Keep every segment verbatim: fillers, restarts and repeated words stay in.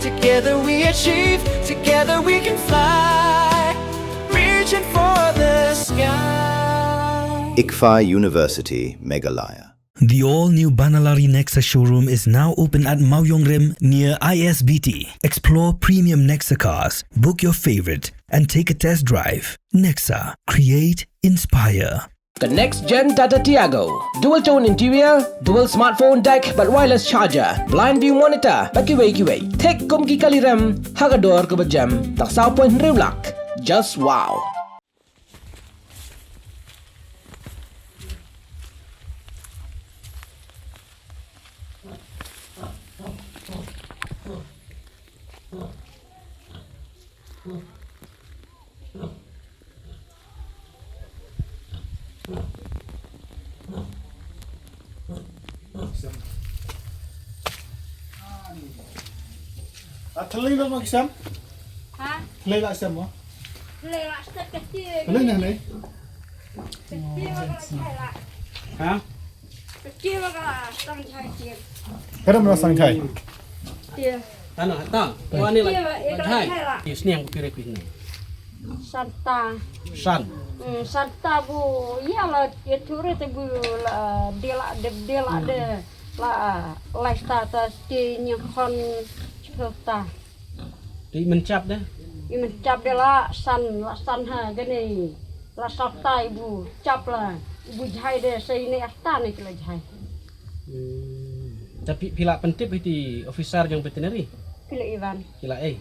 Together we achieve, together we can fly. Reaching for the sky. ICFAI University, Meghalaya. The all-new Banalari Nexa showroom is now open at Mawiongrim near I S B T. Explore premium Nexa cars, book your favorite, and take a test drive. Nexa, create, inspire. The next gen Tata Tiago. Dual tone interior, dual smartphone deck, bad wireless charger, blind view monitor, bad kiwei kiwei. Thik kum ki kali rem, ha ka dor kaba jem, tang saw point hynriew lak. Just wow. A thlei la ma ki sem? Ha? Thlei la sem mo? Thlei la stet ka ti. Thlei ne ne? Ka ti ma ka la thlei la. Ha? Ka ti ma ka la sang chai ti. Ka dam la sang chai. Ti. Tano, ta. Wa ni la. Ti ma ka la thlei la. Ti sniang ku pire ku ni. Santa. San. Hmm, Santa bu, ya la, ya ture te bu la, de la, de, de la, de la, la sta ta sti nyang khon chota. Ti men chap de? I men chap de la san, la san ha gane. La Santa i bu chap la, i bu jai de, sa i ne asta ne ki la jai. Hmm. Tapi phi la pyntip iti officer jong veterinary? Phi la Ivan. Ki la ei.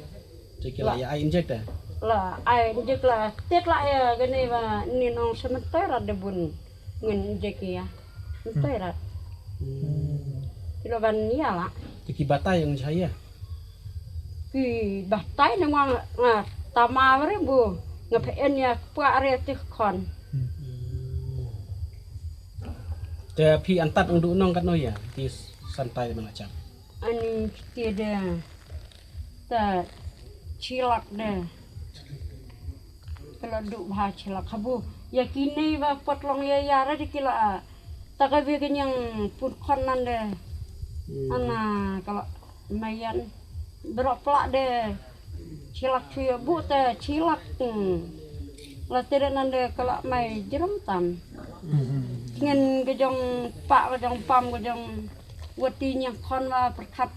Te ki la ya ai inject eh? La ai inject la, tet la ya gane ba ni nong sementoi rat de bun. Ngin inject ya. Sementoi rat. Hmm. Ki la ban ya la. Te ki batai ong jai ya? Ki batai ne ma nga tama re bu. Nga phe en ya kpa re ti khon. Hmm. Te phi antat ong du nong kat no ya? Ti Santa i mana chap. Ani kti de. Ta chilak de. Kala du bha chilak habu. Ya kine ba pot long ya ya ra de kila. Ta ka bi kenyang pun khon nan de. Hmm. Ana kala mayan. Bro pla de. Chilak chu ya bu ta chilak. Hmm. La te de nan de kala mai jrum tam. Hmm. Ngen ke jong pa ke jong pam ke jong. Wati nyang khon wa perkhat.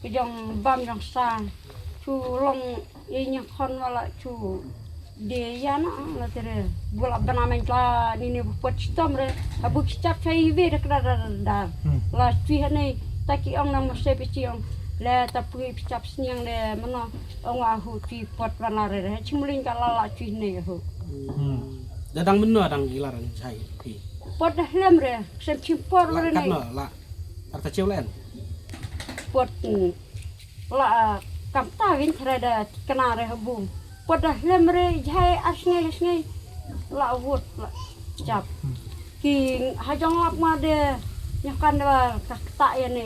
Ke jong bam jong sa. Chu long i nyang khon wa la chu. De ya na la te re. Bula bana main la ni ne bu pot stom re. Abu ki chap chai ve de kra da da da. Hmm. La chu ha ne ta ki ong na mo se pe chi ong. Le ta pui pe chap sniang de mano ong wa hu chu pot bana re re. Chimling ka la la chu ne hu. Hmm. Da dang mano dang i la rang chai pi. Pot da hlem re. Sem chim por re ne. La kat no la. Ar ta cheu len. Pot, mm, la, ah, kam ta win thra da kana re habu. Pot da hlem re jai ar sngai sngai. La wut la chap. Ki hajong lap ma de nyakan da ka ta ya ne.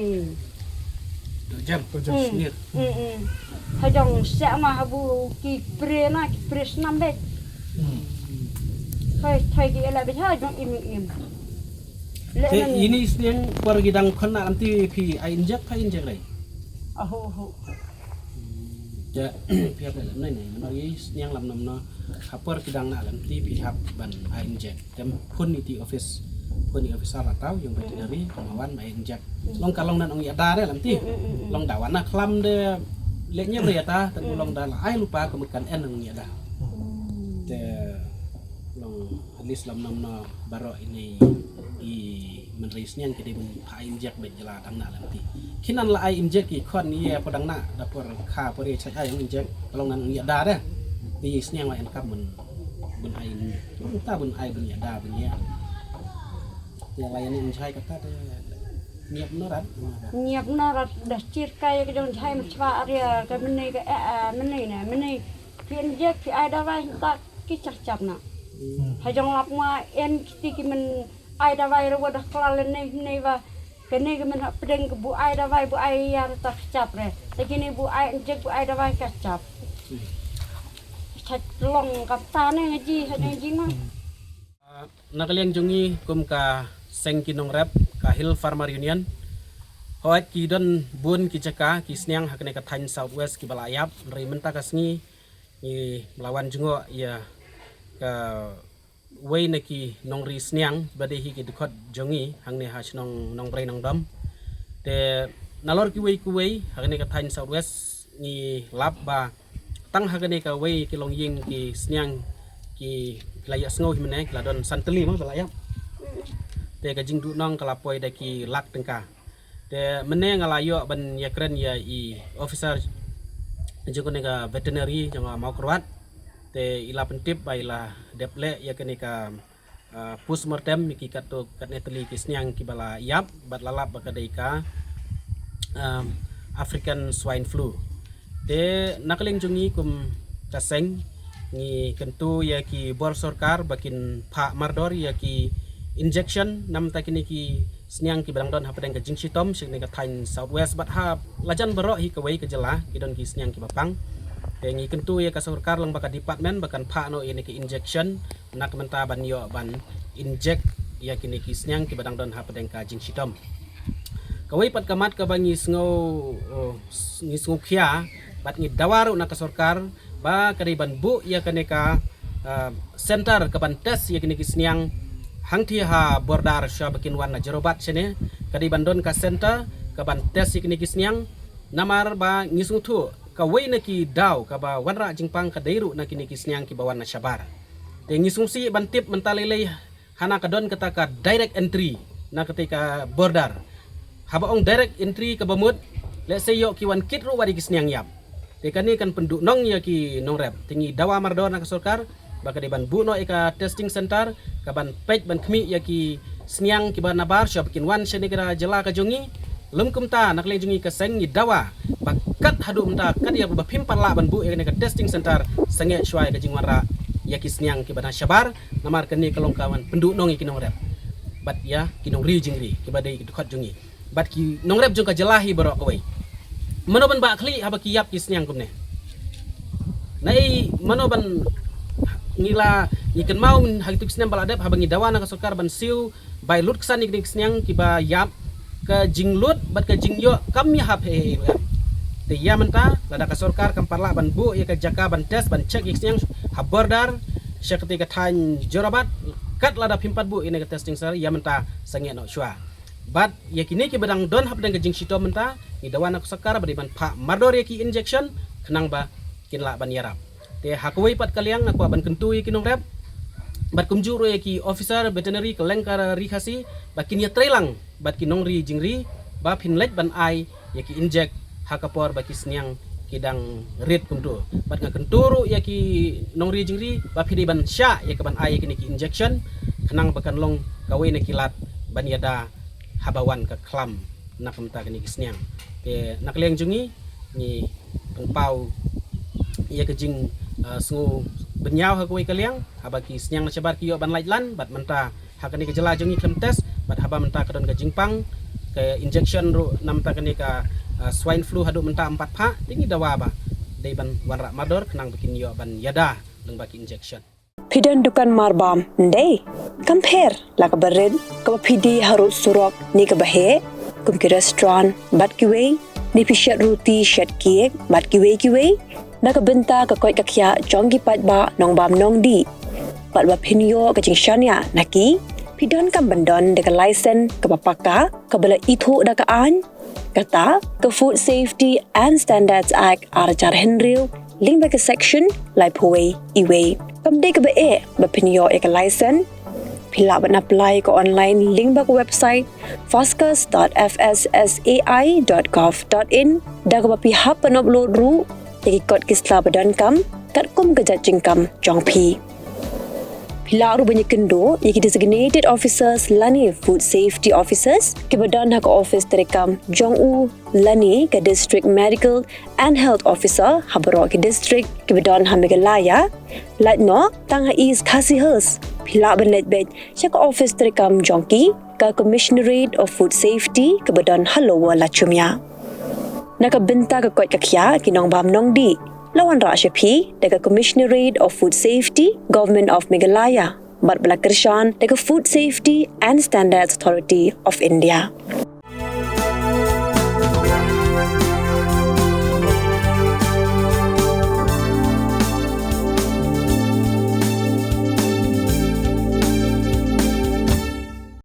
Tu jam. Tu jam. Mm, snier. Mm, mm. Hajong se ma habu ki pre na ki pre snam de. Hmm. Thoi thoi ki la be hajong im im. Le te nan ini sniang por ki dang khon na lam ti phi ai injek pha injek rai. Aho aho. Ja phi ap lam nai nai. Namar i sniang lam nam na ha por ki dang na lam ti phi hap ban ai injek. Tem phun iti office. Phun i officer la tau yung veterinary ma wan ma ai injek. Long ka long nan ong ya da re lam ti. Long da wan na khlam de le nyem re ya ta tan long da la ai lupa ka mut kan en ong ya da. Te long at least lam nam na baroh ini i mynrei sniang ki dei ban pha ai injek bad jela dang na lem ti. Kinan la ai injek ki khon ye pa dang na da por kha por ye chak ai injek long nan ye da de. Ti sniang la en kam bun bun ai ta bun ai bun ye da bun ye. Ye la ye ni injek kata de. Ngiap norat. Ngiap norat da chir kai ka jong jai ma chwa aria ka mene ka eh mene ne mene. Phi injek phi ai dawai ta ki chap chap na. Hmm. Ha jong lap ma en kiti ki men ai dawai re wa da klal ne ne wa. Kene ki men ha pdeng ki bu ai dawai bu ai ya ta chap re. Ta kini bu ai injek bu ai dawai ka chap. Hmm. Cha long ka ta ne ngaji ha ne ji ma. Hmm. Ah, na ka liang jong ngi kum ka seng ki nongrep ka Hill Farmer Union. Hooid, ki don bun ki jaka ki sniang ha kane ka thaiñ South West kiba la ïap, hynrei mynta ka sngi ngi la wan jngoh ïa ka wei na ki nongri sniang ba dei hi ki dkhot jong ngi hangne ha shnong Nongbrei Nongdom. Te nalor kiwei kiwei ha kane ka thaiñ South West ngi lap ba tang ha kane kawei ka longïing ki sniang ki la ïohsngew hi mynne ki la don san tylli mo ba la ïap. Te ka jingduhnong ka la poi da ki lak tyngka. Te mynne nga la ïoh ban ïakren ïa i officer jong kane ka veterinary jong ka Mawkyrwat. Te i la pyntip ba i la dep leh ïa kane ka ah, postmortem ïa ki katto katne tylli ki sniang kiba la ïap bad la lap ba ka dei ka, um, African swine flu. Te na ka liang jong ngi kum ka seng ngi kyntu ïa ki bor sorkar ba kin phah mardor ïa ki injection namar ta kine ki sniang kiba dang don hapdeng ka jingshitom sha kane ka thaiñ South West bad ha lajan baroh hi kawei ka jylla ki don ki sniang kiba pang. Te ngi kyntu ïa ka sorkar lang ba ka department ba kan phah noh ïa kine ki injection na ka bynta ban ïoh ban inject ïa kine ki sniang kiba dang don hapdeng ka jingshitom. Kawei pat ka mat kaba ngi sngew, oh, s-, ngi sngewkhia bad ngi dawa ruh na ka sorkar ba ka dei ban buh ïa kane ka, ah, center ka ban test ïa kine ki sniang hangthie ha border shuwa ba kin wan na Jorabat shane. Ka dei ban don ka center ka ban test ïa kine ki sniang namar ba ngi sngewthuh kawei na ki daw kaba wanrah jingpang ka dei ruh na kine ki sniang kiba wan na shabar. Te ngi sngewsih ban tip mynta lei lei hana ka don kata ka direct entry na kata ka border. Haba ong direct entry kaba mut, let's say ïoh ki wan kit ruh wat ïa ki sniang ïap. Te kane kan pynduhnong ïa ki nongrep. Te ngi dawa mardor na ka sorkar ba ka dei ban buh noh ïa ka testing center ka ban peit ban khmih ïa ki sniang kiba nabar shuwa ba kin wan shane ka jylla ka jong ngi. Lym kumta na ka liang jong ngi ka seng ngi dawa ba kat haduh mynta kat ïa ba phim pat lah ban buh ïa kane ka testing center sangeh shuwa ïa ka jingwanrah ïa ki sniang kiba na shabar namar kane ka long ka ban pynduhnong ïa ki nongrep bad ïa ki nongri jingri kiba dei ki dkhot jong ngi bad ki nongrep jong ka jylla hi baroh kawei. Mano ban bah khlieh haba ki ïap ki sniang kumne? Naei mano ban ngi la ngi kynmaw ha kitu ki snem ba la dep haba ngi dawa na ka sorkar ban siew bai lut ksan ïa kine ki sniang kiba ïap, ka jinglut bad ka jingïoh kam ïahap hei hei ruh em. Te ïa mynta lada ka sorkar kam pat lah ban buh ïa ka jaka ban test ban check ïa ki sniang ha border sha kata ka thaiñ Jorabat kat lada phim pat buh ïa kane ka testing center ïa mynta sangeh noh shuwa. Bad ïa kine kiba dang don hapdeng ka jingshitom mynta ngi dawa na ka sorkar ba dei ban phah mardor ïa ki injection khnang ba kin lah ban ïarap. Te ha kawei pat ka liang nga kwah ban kyntu ïa ki nongrep bad kumjuh ruh ïa ki officer veterinary kylleng ka ri Khasi ba kin ïatreilang bad ki nongri jingri ba phin leit ban ai ïa ki inject ha ka por ba ki sniang ki dang rit kumtu. Bad nga kyntu ruh ïa ki nongri jingri ba phi dei ban shah ïa ka ban ai ïa kine ki injection khnang ba kan long kawei na ki lad ban ïada haba wan ka khlam na ka bynta kine ki sniang. Te na ka liang jong ngi ngi pynpaw ïa ka jing, uh, sngew bynñiaw ha kawei ka liang haba ki sniang na shabar ki ïoh ban lait lan bad mynta ha kane ka jylla jong ngi khlem test bad haba mynta ka don ka jingpang ka injection ruh namar ta kane ka, uh, swine flu haduh mynta ym pat phah. Te ngi dawa ba dei ban wanrah mardor khnang ba kin ïoh ban ïada lyngba ki injection. Phi don dukan marbam ndei? Kam pher la kaba rit, kaba phi die harud surok ne kaba heh kum ki restaurant bad kiwei, ne phi shet ruti shet cake bad kiwei kiwei. Na ka bynta ka koit ka khiah jong ki paidbah nongbam nongdih bad ba phin ïoh ka jingshaniah na ki, phi donkam ban don da ka license kaba paka kaba la ithuh da ka aiñ. Kata ka Food Safety and Standards Act ar hajar hynriew lyngba ka section laiphew wei. Kam dei kaba eh ba phin ïoh ïa ka license. Phi lah ban apply ka online lyngba ka website fascus dot F S S A I dot gov dot in da kaba phi hap ban upload ruh ïa ki kot ki sla ba donkam katkum ka jait jingkam jong phi. Phi lah ruh ban ïakynduh ïa ki designated officers lane food safety officers kiba don ha ka office treikam jong u lane ka district medical and health officer ha baroh ki district kiba don ha Meghalaya. Lait noh tang ha East Khasi Hills phi lah ban leit beit sha ka office treikam jong ki, ka Commissionerate of Food Safety kaba don ha Lower Lachumia. Na ka bynta ka koit ka khiah ki nongbam nongdih, la wanrah sha phi da ka Commissionerate of Food Safety, Government of Meghalaya bad ba la kyrshan da ka Food Safety and Standards Authority of India.